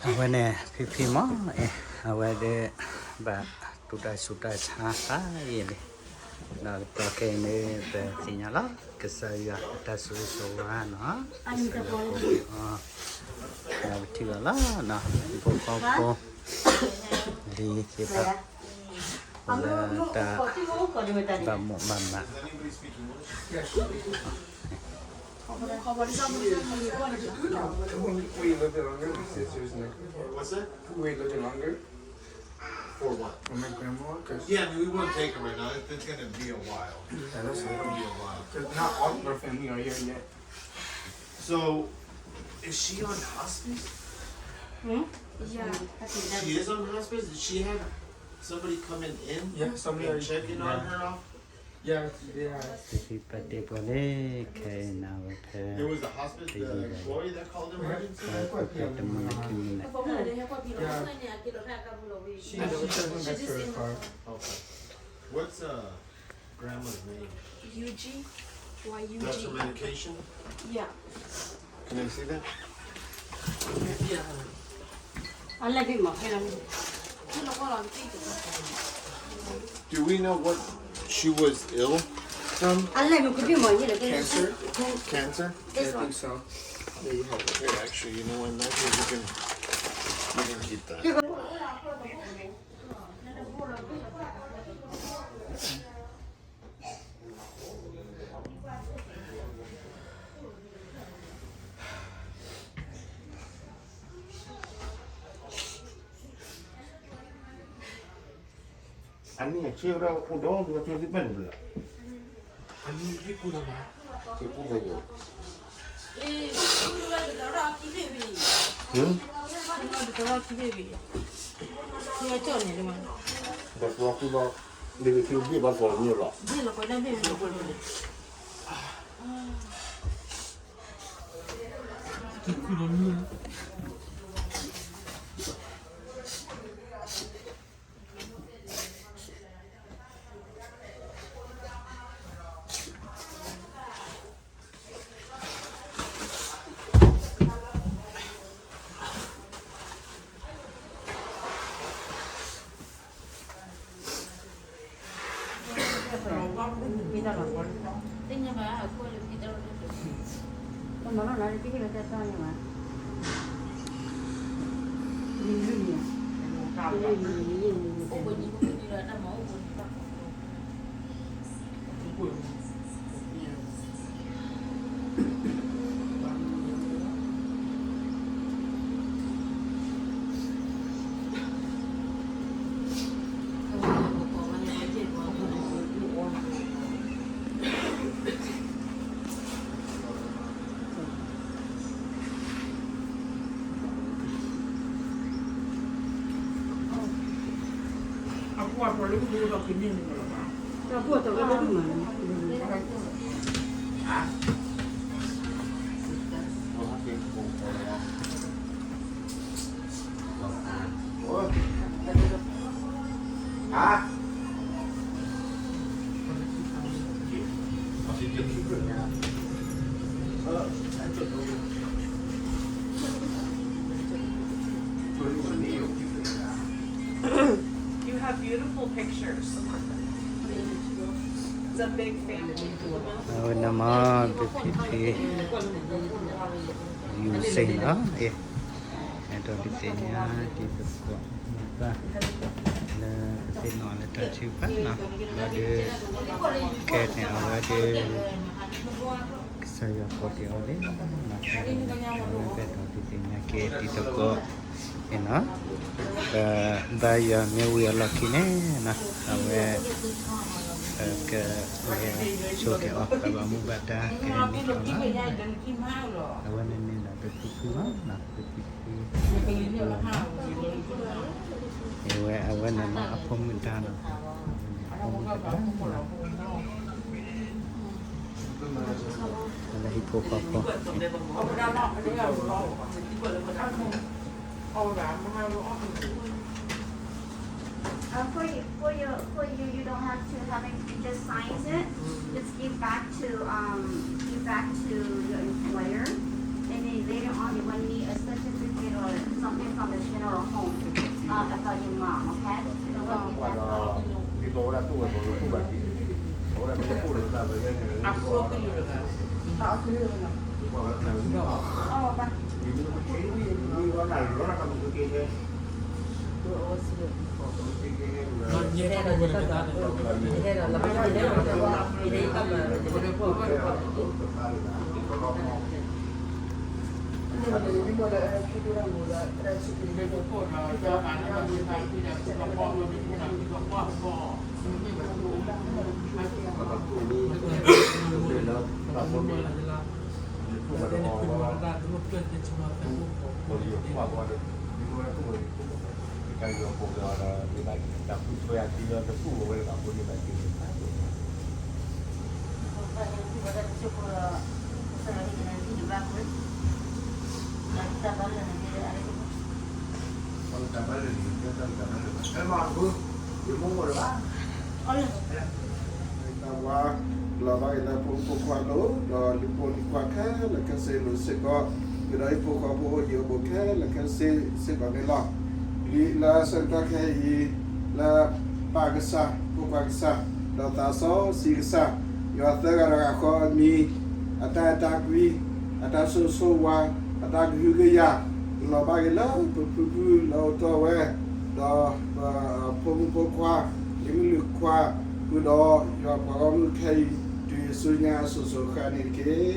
အဝဲန့ၣ် ဖံဖံမ့ၢ် အဲ အဝဲဒၣ် ဘၣ်တူၢ်တၢ်ဆူးတၢ်ဆါဃါယံာ်လံ, ဒီးကတီၢ်ခဲအံၤန့ၣ် ပသ့ၣ်ညါလီၤ ကစၢ်ယွၤအတၢ်ဆိၣ်ဂ့ၤဆိၣ်ဝါနီၤ, ကစၢ်ယွၤဖိအီၤ, ဒီးပထံၣ်ဘၣ်လီၤနီၤ ဟံၣ်ဖိဃီဖိ လံၤသ့ၣ်တဖၣ် လၢတၢ်ဘၣ်မိၣ်ဘၣ်မး Can we wait a little bit longer? My sister's next. What's that? Can we wait a little bit longer? For what? For my grandma? 'Cause yeah, I mean, we won't take her right now. It, it's gonna be a while. Yeah, that's It's gonna be a while. 'Cause not all of our family are here yet. So, is she on hospice? Hmm? Yeah. She is on hospice? Did she have somebody coming in Yeah, somebody and already checking on yeah. her off? Yeah, yeah. ပစံးပာ်တ့ၢ်ပှၤလၢ ခဲအံၤန့ၣ် အဝဲဖဲ It was the hospice, the employee that called emergency? ပှၤတမံၤလၢခံမံၤလၢ Yeah. She, she just went back to her car. Okay. What's, uh, Grandma's name? U G. Y U G. That's her medication? Yeah. Can I see that? Yeah. Do we know what she was ill from? Cancer? Cancer? I think so. There you have it. Here, actually, you know what? Actually, you can, you can keep that. အနံၣ်အဆ့ဒီးအိၣ်ဒီးဒိးကၠိသ့ၣ်ပၣ်န့ၣ်ဘၣ်, အနံၣ်သ့ၣ်ကူလီၤဘၣ်, သ့ၣ်ကူလီၤယိာ်, ဟၢ, ဘၣ်သီကူလီၤ, ဒ်သ့ၣ်ဘ့ၣ်ဘၣ်သီမ့ၢ်လီၤ. You have beautiful pictures. It's a big family. အဝဲန့ၣ်မ့ၢ် ပဖံဖံ ယူၤစ့ၣ်နီၤ, အဲၣ်ဒိးဒုးသ့ၣ်ညါတံၤသကိးမိၢ်ပၢ် လၢကသ့ၣ်နီၣ်လၢတၢ်ထုကဖၣ်နီၤ, ဘျီဒီး ခဲန့ၣ် အဝဲဒီး ကစၢ်ယွၤကိးက့ၤအီၤလံ, အဝဲပအဲၣ်ဒိးဒုးသ့ၣ်ညါက့ၤတံၤသကိးန့ၣ်နီၤ, ပဘါယွၤမ့ၢ်ဝံၤအလီၢ်ခံန့ၣ်နီၤ, အဝဲ ပကလဲၤဆိက့ၤအီၤ ပဘၣ်မူဘၣ်ဒါကဟဲန့ၢ်အီၤလီၤ, အဝဲန့ၣ်န့ၣ်ဒီးပဖံဖံလီၤ, ပဖံဖံ အဝဲ အဝဲန့ၣ်နီၤ အဖိမုၣ်ဒါနီၤ, အဖိမုၣ်ဒါနီၤ, လၢဟံၣ်ဖိဃီဖိ အဝဲ Uh, for you, for you, for you, you don't have to have it. You just signs it. Just give back to, um, give back to your employer, and then later on, you want me a certificate or something from the funeral home, uh, about your mom, okay? So what you have, လီၤဘၣ်က့ၤလၢဖိမုၣ်ဖိခွါလိၤ ဒီးလံာ်ဖိလံာ်ခွါခဲလၢာ်ခဲဆ့လိၤစ့ၢ်ကီး, ကဒီးဟံၣ်ဖိဃီဖိအိၣ်ယံၤအိၣ်ဘူးခဲလၢာ်ခဲဆ့စ့ၢ်ကီးန့ၣ်လီၤ. လံာ်လၢဆၢကတီၢ်ခဲအံၤ လၢပၢ်ကစၢ် ဖိခွါကစၢ် ဒီးသးစီဆှံကစၢ် ယွၤသၢဂၤတဂၤဃီအမံၤ အတၢ်အဲၣ်တၢ်ကွံ အတၢ်ဆိၣ်ဂ့ၤဆိၣ်ဝါ အတၢ်ကဟုကယာ် ကလီၤဘၣ်က့ၤလၢပဖုဖုလၢအအိၣ်တီၢ်ဝဲ ဒီးပဖိမုၣ်ဖိခွါ လံာ်မုၣ်လံာ်ခွါ ဃုာ်ဒီးယွၤပှၤဂီၢ်မုၢ်ခဲအံၤ တုၤယ့ၣ်ၡူးညါအစိၤစိၤဃၣ်န့ၣ်တက့ၢ်.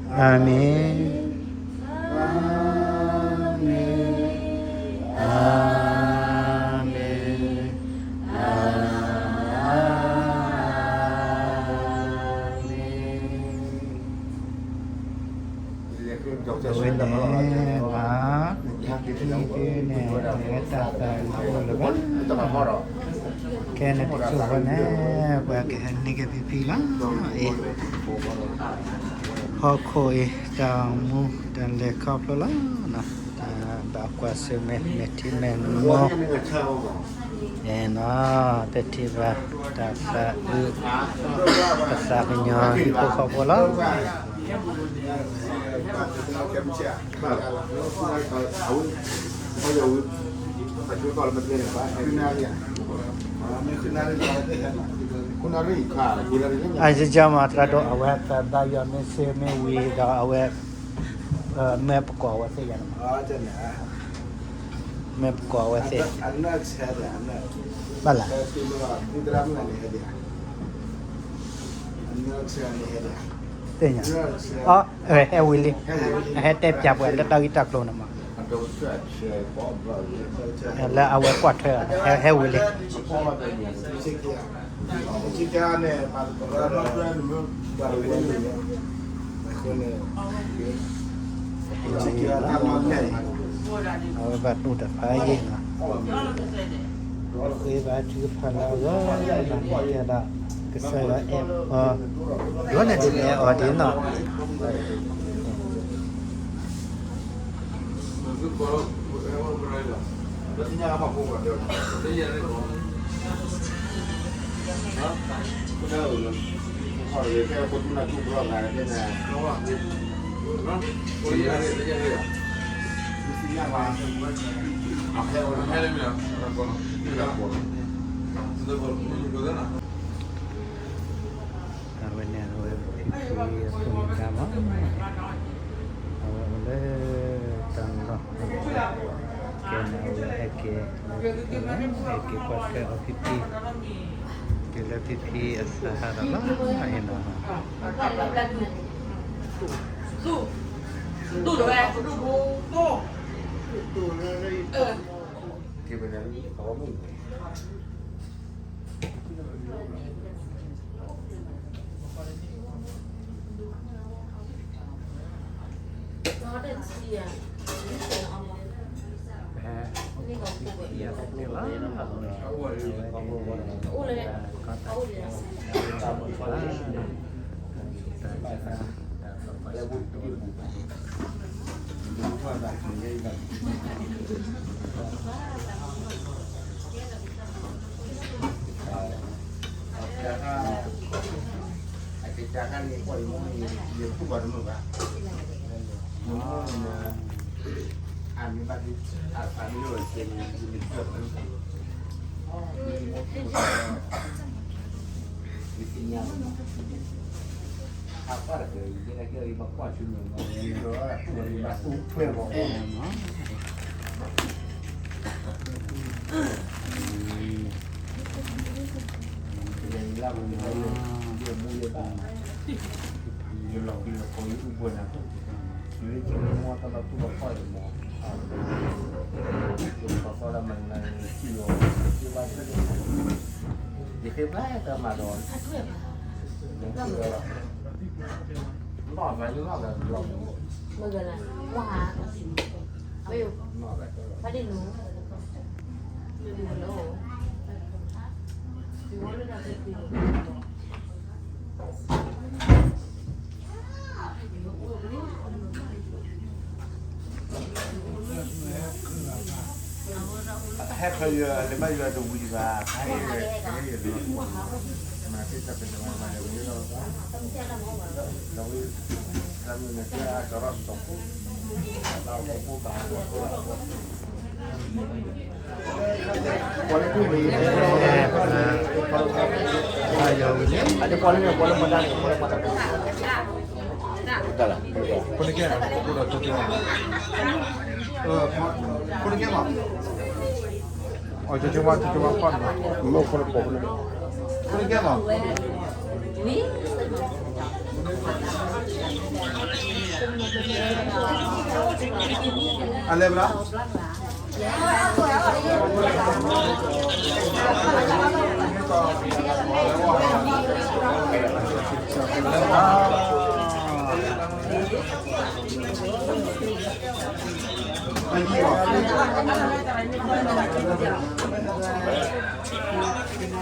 အၤမ့ၣ်. အၤမ့ၣ်. အၤမ့ၣ်. အဝဲန့ၣ် ဖံဖံန့ၣ် အဝဲတၢ်သးအိၣ်လၢၤဘၣ်. ခဲန့ၣ်တစိၢ်ဖိန့ၣ် ပှၤကဟဲန့ၢ်က့ၤဖံဖံလီၤ. အ့ ဟီၣ်ခိၣ်အံၤ တၢ်မူတၢ်လဲၤခီဖျိလီၤ. တၢ်ဘၣ်ကွၢ်ဆၢၣ်မဲာ် မဲာ်ထံမဲာ်နိ အဲၣ်နီၤ တထံၣ်ဘၣ် တၢ်သးအုး ပသးကညီၤဟံၣ်ဖိဃီဖိလီၤ. အစကမၤသရၣ်ဒိၣ် အဝဲသးဘၣ်ယွၤမ့ၢ်စ့မ့ၢ်ဝံၤဒီး အဝဲ မ့ၢ်ပကိးဝဲသ့ၣ်ယါန့ၣ်မး မ့ၢ်ပကိးဝဲသ့ၣ် ဘၣ်လၢ သ့ၣ်ညါ အဟဲဝံၤလံ ဟဲတဲပၠးပှၤလၢတၢ်ဂ့ၢ်တၢ်ကျိၤန့ၣ်မး လၢအဝဲကွၢ်ထွဲ ဟဲဝံၤလံ အဝဲဘၣ်တူၢ်တဖးယံာ်နီၤ ဃ့ဘါထုကဖၣ်လၢအဂီၢ် ကစၢ်ယွၤအဲၣ်အီၤ ဒိၣ်န့ၢ်ဒ်န့ၣ်အီၤဒ်နီၤ အဝဲန့ၣ် အဝဲဖံဖံအဖိမုၣ်တၢ်မး အဝဲအိၣ်လၢ တၢ်လီၢ် ကဲန့ၣ် အဝဲဟဲက့ၤ ဟဲက့ၤကွၢ်ထွဲအီၤဖံဖံ တုၤလၢဖံဖံအသးဟးထီၣ်လီၤ အဟ့ၣ်နီၤ ယသူၣ်ဘၣ်တမုာ်ဘၣ်, ယမုၢ်န့ၣ် အမ့ၢ်ဘၣ်ဒ် အသးဒ်လၢဝဲစဲန့ၣ် ယမ့ၢ်တၢ်ဘၣ် ယသ့ၣ်ညါ အပၢ်တကဲ ယကဲယဘၣ်ကွၢ်ဆူညါ ယဘၣ်သူၣ်ဖှဲၣ်ဘၣ် ယလၢ်ဝဲန့ၣ် ယမူယဘၣ် ယလီၤကလံၤလီၤကီယအိၣ်ဘှံးနၤ ယမ့ၢ်ကမူတၢ်လီၤတူၢ်လီၤဖီၣ်ယမီၤ ယခီသီလၢမနၤ ယထံၣ်လီၤ ယဘၣ်ထံၣ် ယဃ့ဘၣ်တၢ်မၤဒီး ယထံၣ်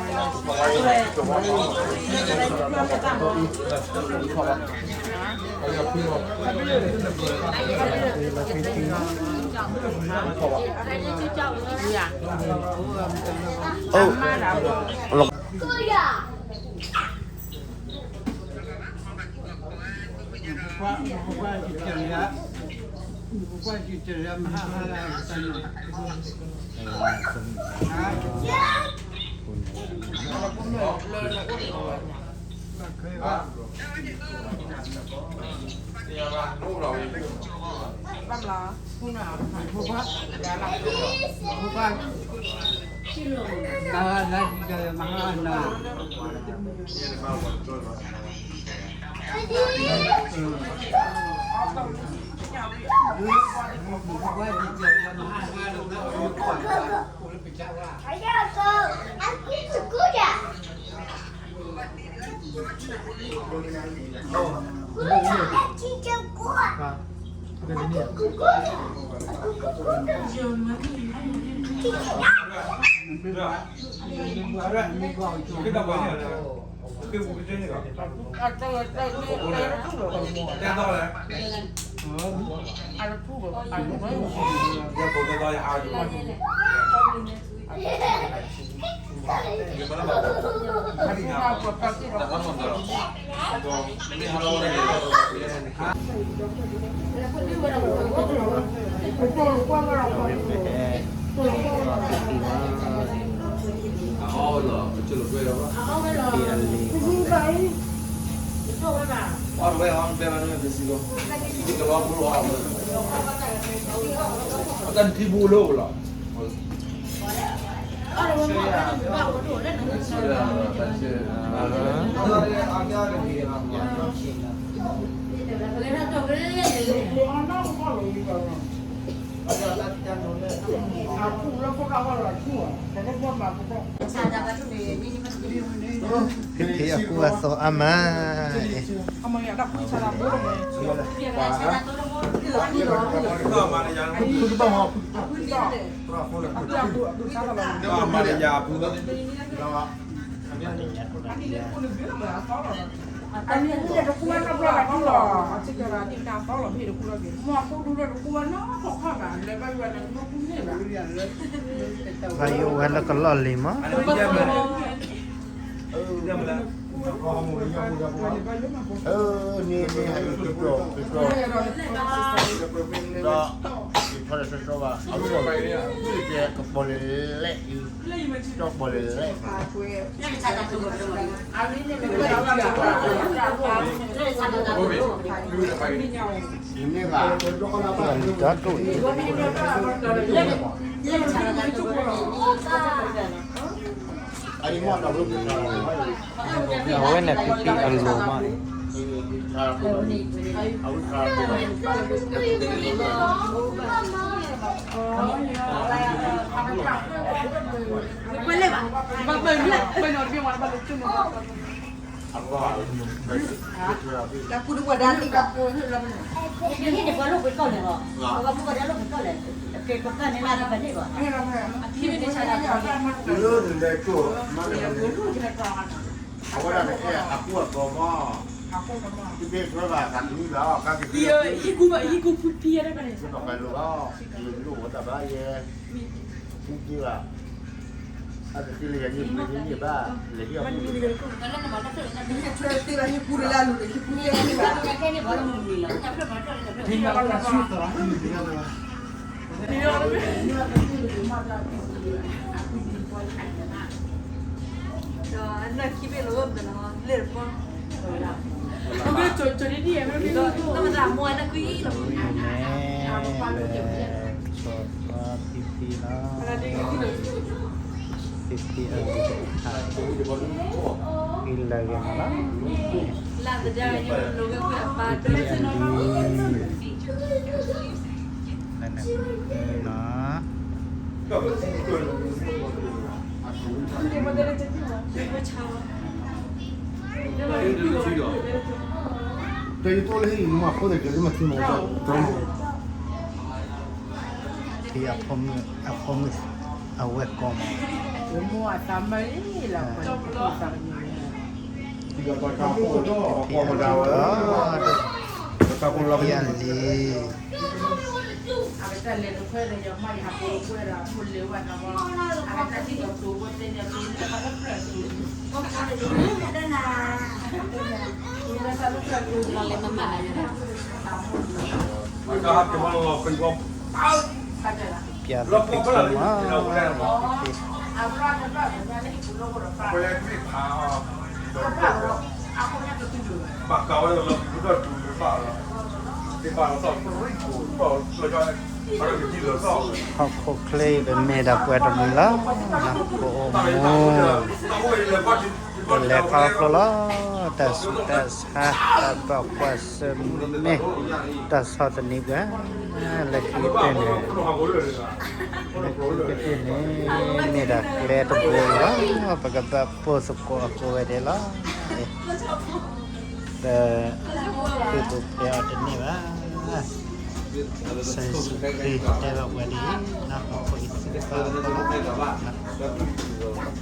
လီၤ နီၢ်မၤယနီၢ်မၤလီၤ မုၢ်ဂၤလၢ ကွၢ်ဟါ ဝဲယိၤ ဖးဒ့ၣ်နူၤ ဟဲခီယွၤ လဲၤဘၣ်ယွၤတဝံၤဘၣ် ဖးယံၤ ဖးယံၤ မၤသ့တၢ်ဖဲလဲၣ်မၤ မၤလဲၤဝံၤလီၤ ဒီးဝံၤ တၢ်မုၢ်န့ၣ် ကဲအကရီစီၤဖိ တၢ်ဖိ ဖိနကဲ ဖိဒီးကၠိကၠိမး ဖိနကဲမး အီၤကၠိကၠိမး ကၠိကၠိမး ဖီၣ်န့ၣ်မး မ့ၢ်ဖိနကဲမး အလဲၤဘျါ ဖံဖံအကူအသီအါမး, ဘၣ်ယိၣ်ဝဲလၢကလီၢ်လံၤမး. န့ၣ်န့ၣ် ဟဲက့ၤကၠီကၠီ ဒီး ကဆီတဆီဘၣ် အဝဲ ကပီၤလဲၣ်လဲၣ် ကပီၤလဲၣ်လဲၣ် န့ၣ်ဘၣ် တၢ်တိၣ်အံၤ အဝဲန့ၣ်ဖံဖံအလိၤမး တၢ်ပူတပှၤဒါလံ ပှၤလိၣ်ပှဲၤကီၢ်လဲၣ်လီၤ ပှၤပူပှၤဒါလိၣ်ပှဲၤကီၢ်လဲၣ် ကဲပကၢ်န့ၣ်လၢတပၤန့ၣ်ဘၣ် အဖံန့ၣ်ဆါ အဝဲဒၣ်န့ၣ် အကူအသိးမး ဟံၣ်ကူဖံဖံ အကသ့လၢယၤန့ၣ် မ့ၢ်န့ၣ်ဘၣ် လဲၤဟံၣ်အမူ ဒီးအနၢ်ခံဘ့ၣ်လီၤ လဲၤတပီၢ် မ့ၢ် လၢ ဆီၣ်ထွါဖံဖံလီၤ ဖံဖံအလံၤတခါ ဖံလၢဂ့ၤမးလီၤ ဖံဖံအလံၤ လၢနနီၤ ဖံအဖိမုၣ် အဖိမုၣ် အဝဲကိးမး ဖံအလံၤ ဖံအလံၤ ပျဲသးဖံဖံမး ဖံဖံ ဟီၣ်ခိၣ်ချ့အံၤ ပမ့ၢ်ဒၣ်ပှဲၤတမုာ်လီၤ ပအိၣ်မူ ပလဲၤခီဖျိလီၤ တၢ်ဆူးတၢ်ဆါ တၢ်ဘၣ်ကွၢ်ဆၢၣ်မဲာ် တၢ်ဆီၣ်သနံးပှၤ လၢခံကတၢၢ်န့ၣ် လၢခံကတၢၢ်န့ၣ် မ့ၢ်ဒၣ်ကျဲတဘိအံၤလီၤ ပကဘၣ်ပိာ်သကိးအကိးဝဲဒၣ်လီၤ ပ ဃ့ၢ်ပူၤဖျဲးအီၤတန့ၢ်ဘၣ် စီၤယ့ၣ်ၡူးခရံာ်တဲဘၣ်ပှၤဒ်အံၤ ဟီၣ်ခိၣ်အံၤ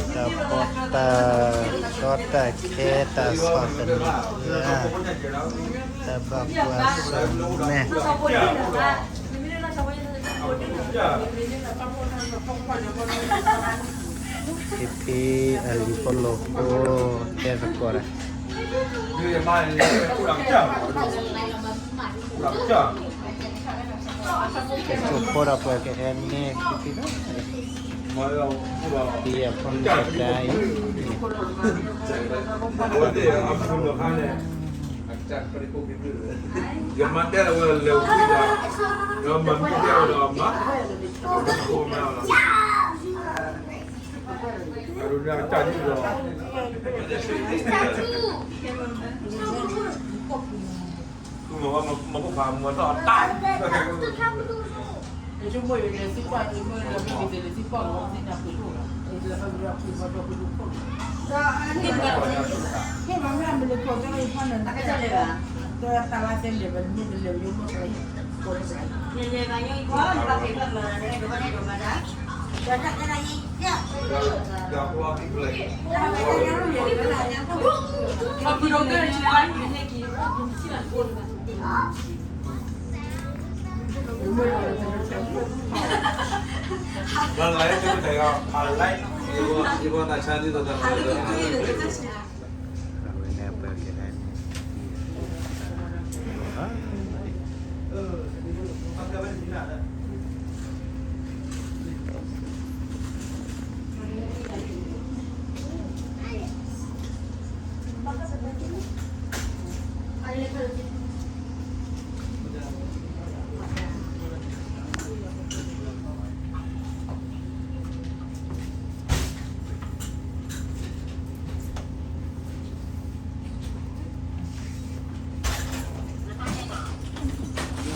သံကွၢ်အီၤလီၤ တၢ်ဖီၣ်တၢ် ဒီးတၢ်ခဲ တၢ်ဆီၣ်သနံး တၢ်ဘၣ်ကွၢ်ဆၢၣ်မဲာ် ဖံဖံအလံၤဖိလိာ်ဖိ တဲသကိးတၢ် ကဲ ကၠိဖိဒီးပှၤကဟဲန့ၢ်ဖံဖံလီၤ ဖံအဖိမုၣ်တဂၤအံၤ ယမါတဲလီၤဝဲလၢဝံၤဒီး ဒီးမၤမံတဲဝဲဒီးမါ အဒိန့ၣ်အကစၢ်ဒ်ဒီး မ့ၢ်မ့ၢ်ဖးမၤထီၣ်တၢ် လၢလၢယတဲကတဲကီး အလဲ ယဘီနၤဆါဒ်သိးတၢ် You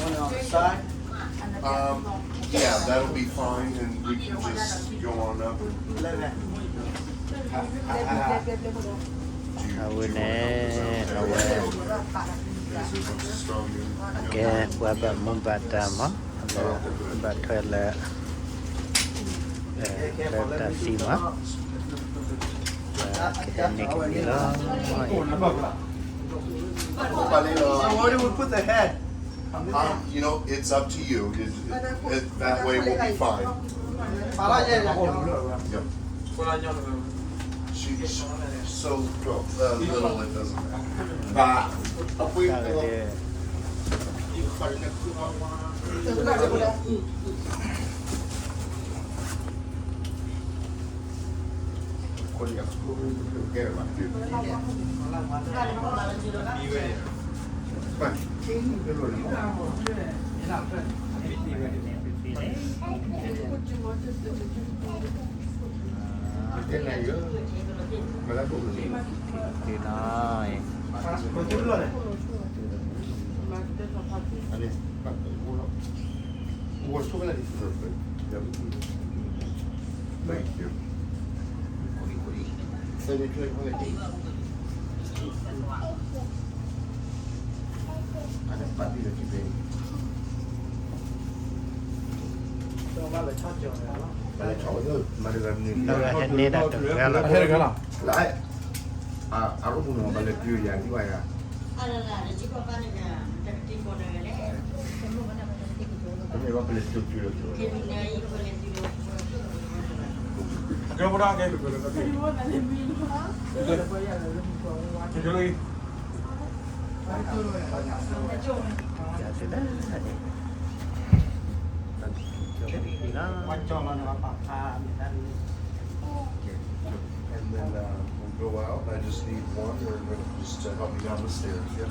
want it on the side? Um, yeah, that'll be fine, and we can just go on up and အဝဲန့ၣ် အဝဲ အကဲ ပှၤဘၣ်မူဘၣ်ဒါမး လၢ ဘၣ်ထွဲလၢ လၢတၢ်သံမး ကဟဲန့ၢ်က့ၤလီၤ So where do we put the head? Um, you know, it's up to you. It, it, it, that way we'll be fine. Yep. She, she's so little, it doesn't matter. And then uh, we'll go out. I just need one or just to help me down the stairs. Yeah.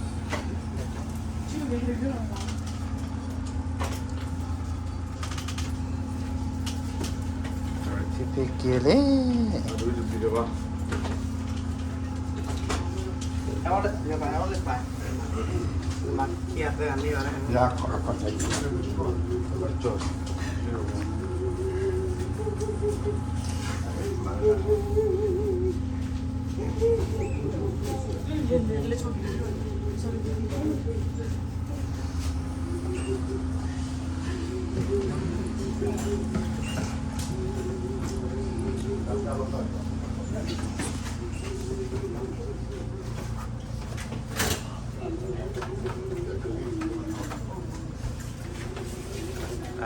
All right. ဖဲက့ၤလံ I'll do it if you do it.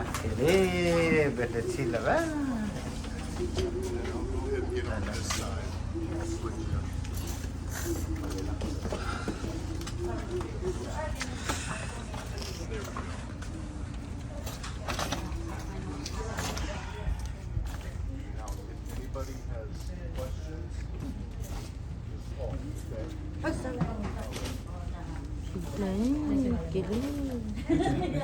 Okay, ဘယ်တစ်ထီလၢၤဘၣ်. Now, if anybody has questions, just call, okay?